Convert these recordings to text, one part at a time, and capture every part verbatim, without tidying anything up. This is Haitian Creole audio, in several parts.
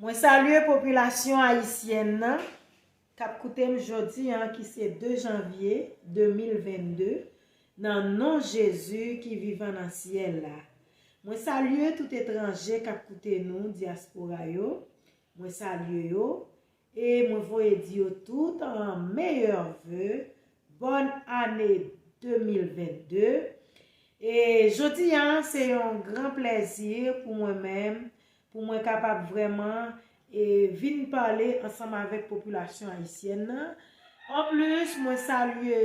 Mwen salye popilasyon ayisyèn nan k ap koute m jodi a, ki se de janvye de mil vennde, nan non Jezi ki vivan nan syèl la. Mwen salye tout etranje k ap koute nou, dyaspora yo. Mwen salye yo e mwen voye di yo tout an meyè ve, bòn ane de mil vennde. E jodi a, se yon gran plèzi pou mwen menm, pou mwen kapab vrèman, e, vin pale ansanm avèk popilasyon ayisyèn nan. Anplis, mwen salye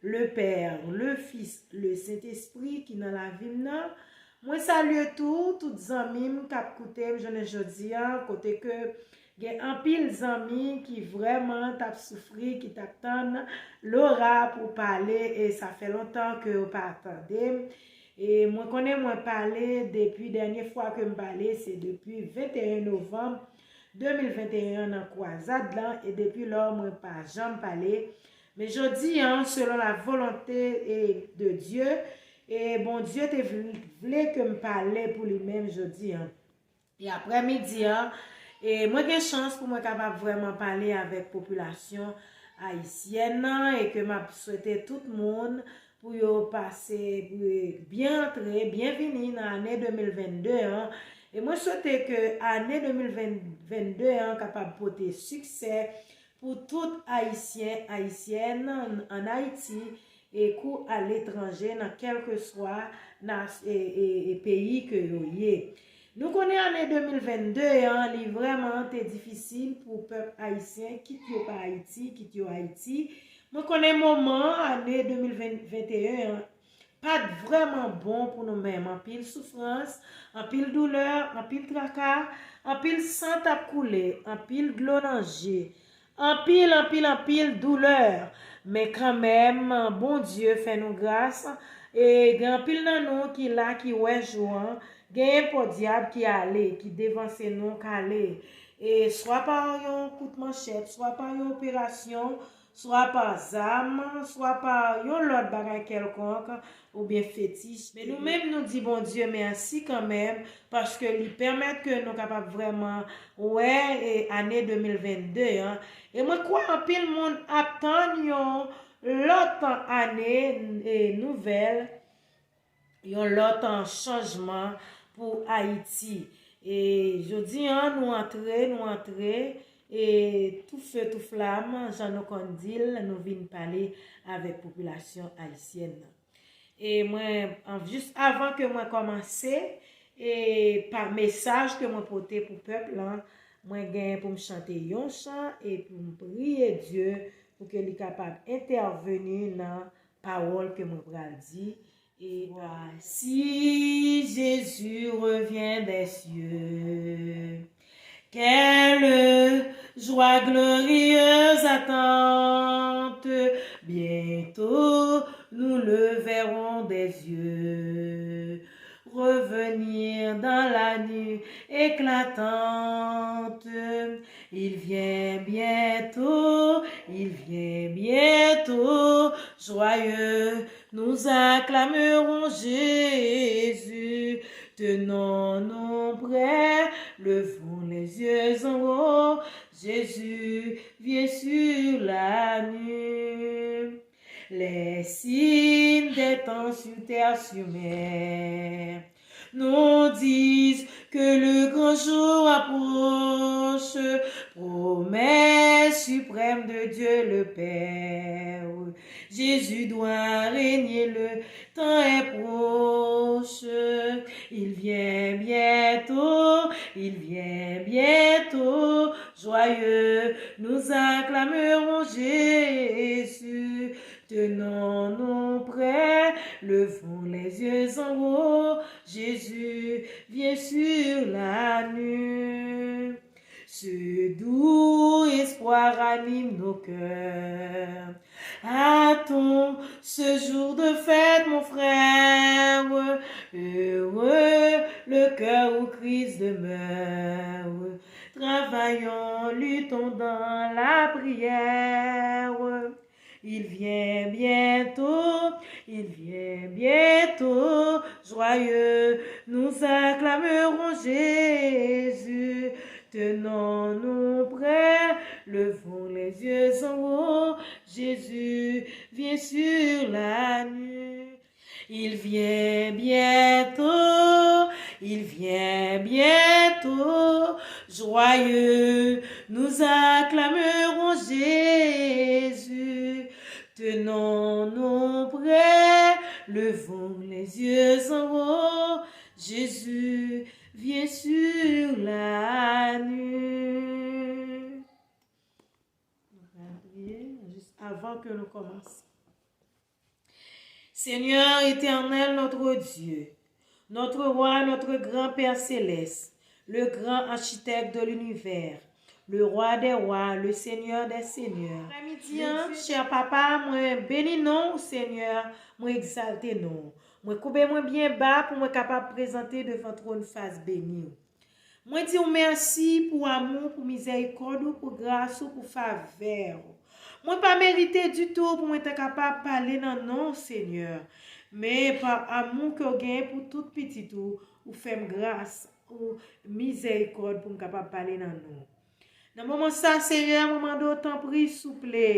le Père, le Fils, le Saint-Esprit ki nan lavi m nan. Mwen salye tou, tout zanmi m k ap koute m jounen jodi a, kote ke gen anpil zanmi ki vrèman t ap soufri, ki t ap tann Laura pou pale, e sa fè lontan ke yo pa tande m. E mwen konnen mwen pale depi, dènye fwa ke m pale, se depi venteyen novanm de mil venteyen an nan kwazad lan, e depi lò mwen pa janm pale. Men jodi a, selon la volonte, e, de Dye, e Bondye te vle, vle ke m pale pou li menm jodi a. E aprè midi a, e mwen gen chans pou mwen kapab vrèman pale avèk popilasyon ayisyèn nan e ke m ap swete tout moun pou yo pase, pou yo byen antre, byenvini nan ane de mil vennde an. E mwen swete ke ane de mil vennde an kapab pote siksè pou tout Ayisyen, Ayisyèn ann Ayiti e kou aletranje, nan kèlkeswa nas-, e, e, e peyi ke yo ye. Nou konnen ane de mil vennde an, li vrèman te difisil pou pèp ayisyen, kit yo pa Ayiti, kit yo Ayiti. Mwen konnen moman ane de mil venteyen an pa t vrèman bon pou nou menm. Anpil soufrans, anpil doulè, anpil traka, anpil san t ap koule, anpil dlo nan je, anpil, anpil, anpil doulè. Men kanmenm, Bondye fè nou gras. E gen anpil nan nou ki la, ki wè jou an. Genyen podyab ki ale, ki devanse nou kale. E swa pa yon kout manchèt, swa pa yon operasyon, swa pa zam, swa pa yon lòt bagay kèlkonk, oubyen fetich. Men nou menm, nou di Bondye mèsi kanmenm, paske li pèmèt ke nou kapab vrèman wè, e, ane de mil vennde an. E mwen kwè anpil moun ap tann yon lòt ane, e, nouvèl, yon lòt, an, chanjman pou Ayiti. E jodi a, nou antre, nou antre, e tou fe, tou flam, jan nou konn di l, nou vin pale avèk popilasyon ayisyèn nan. E mwen, an, jis avan ke mwen kòmanse, e pa mesaj ke mwen pote pou pèp lan, mwen gen pou m chante yon chan e pou m priye Dye pou ke li kapab entèveni nan pawòl ke mwen pral di. Et voici, Jésus revient des cieux. Quelle joie glorieuse attente. Bientôt nous le verrons des yeux. Revenir dans la nuit éclatante. Il vient bientôt, il vient bientôt. Joyeux, nous acclamerons Jésus. Tenons-nous prêts, levons les yeux en haut. Jésus vient sur la nuit. Les signes des temps sur terre, sur mer nous disent que le grand jour approche. Promesse suprême de Dieu le Père. Jésus doit régner, le temps est proche. Il vient bientôt, il vient bientôt. Joyeux, nous acclamerons Jésus. Tenons-nous prêts, levons les yeux en haut. Jésus vient sur la nuit. Ce doux espoir anime nos cœurs. Attends ce jour de fête, mon frère. Heureux le cœur où Christ demeure. Travaillons, luttons dans la prière. Il vient bientôt, il vient bientôt. Joyeux, nous acclamerons Jésus. Tenons-nous prêts, levons les yeux en haut, Jésus vient sur la nue. Il vient bientôt, il vient bientôt, joyeux, nous acclamerons Jésus. Tenons-nous prêts, levons les yeux en haut, Jésus vient sur la nue. Nou va priye jis avan ke nou kòmanse. Seigneur éternel, notre Dieu, notre roi, notre grand Père céleste, le grand architecte de l'univers, le roi des rois, le Seigneur des seigneurs. Aprèmidi an, chè Papa, mwen beni non w, Senyè, mwen egzalte non w. Mwen koube mwen byen ba pou mwen kapab prezante devan twòn fas beni w. Mwen di w mèsi pou amou, pou mizèrikòd ou, pou gras ou, pou favè w. Mwen pa merite ditou pou mwen ta kapab pale nan non w, Senyè. Men pa amou ke w genyen pou tout pitit ou, ou fè m gras, ou mizèrikòd pou m kapab pale nan non w. Nan moman sa, Senyè, mwen mande w tanpri, souple,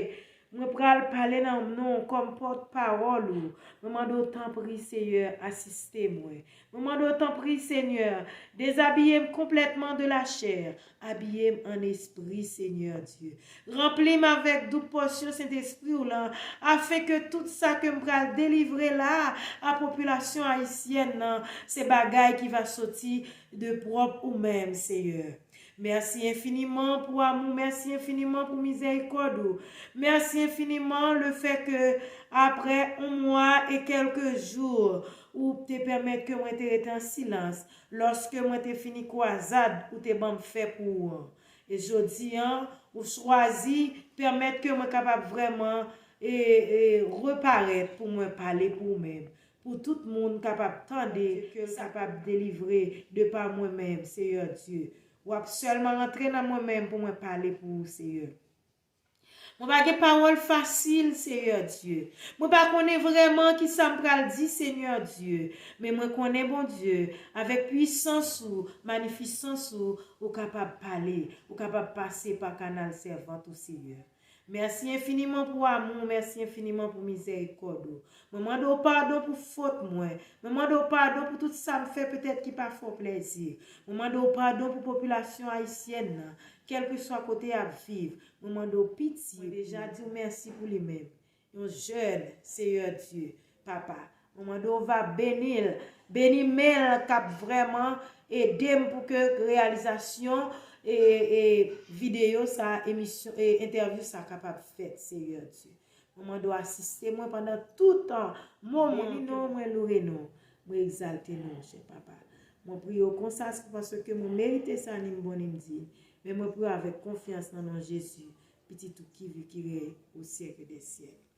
mwen pral pale nan non w kòm pòtpawòl ou. Mwen mande w tanpri, Senyè, asiste mwen. Mwen mande w tanpri, Senyè, dezabiye m konplètman de la chè, abiye m an espri, Senyè Dye. Ranpli m avèk doub pòsyon Sentespri w lan, afen ke tout sa ke m pral delivre la a popilasyon ayisyèn nan, se bagay ki va soti de pwòp ou menm, Senyè. Mèsi enfiniman pou amou, mèsi enfiniman pou mizèrikòd ou. Mèsi enfiniman le fè ke aprè yon mwa e kèlke jou, ou te pèmèt ke mwen te rete an silans lòske mwen te fini kwazad ou te ban m fè pou ou an. E jodi an, ou chwazi pèmèt ke mwen kapab vrèman e, e reparèt pou mwen pale pou ou menm, pou tout moun kapab tande, ke l kapab delivre de pa mwen menm, Seyè Dye. W ap sèlman rantre nan mwen menm pou mwen pale pou ou, Seyè. Mwen pa gen pawòl fasil, Seyè Dye. Mwen pa konnen vrèman ki sa m pral di, Seyè Dye. Men mwen konnen, Bondye, avèk pwisans ou, manifisans ou, ou kapab pale, ou kapab pase pa kanal sèvant ou, Seyè. Mèsi enfiniman pou amou w, mèsi enfiniman pou mizèrikòd ou. Mwen mande w padon pou fot mwen. Mwen mande w padon pou tout sa m fè petèt ki pa fè w plèzi. Mwen mande w padon pou popilasyon ayisyèn nan, kèlkeswa kote y ap viv. Mwen mande w pitye. Mwen deja di w mèsi pou li menm. Yon jèn, Seyè Dye, Papa. Mwen mande w va beni l, beni men l k ap vrèman ede m pou ke reyalizasyon e, e videyo sa, emisyon, e entèvyou sa kapab fèt, Seyè Dye. Mwen mande w asiste mwen pandan tout moman. Beni non w, mwen loure non w, mwen egzalte non w, chè Papa. Mwen priye w konsa, se pa paske mwen merite sa, ni m bon, ni m diy, men mwen priye w avèk konfyans nan non Jezi, Pitit ou ki viv, ki rèy o syèk dè syèk.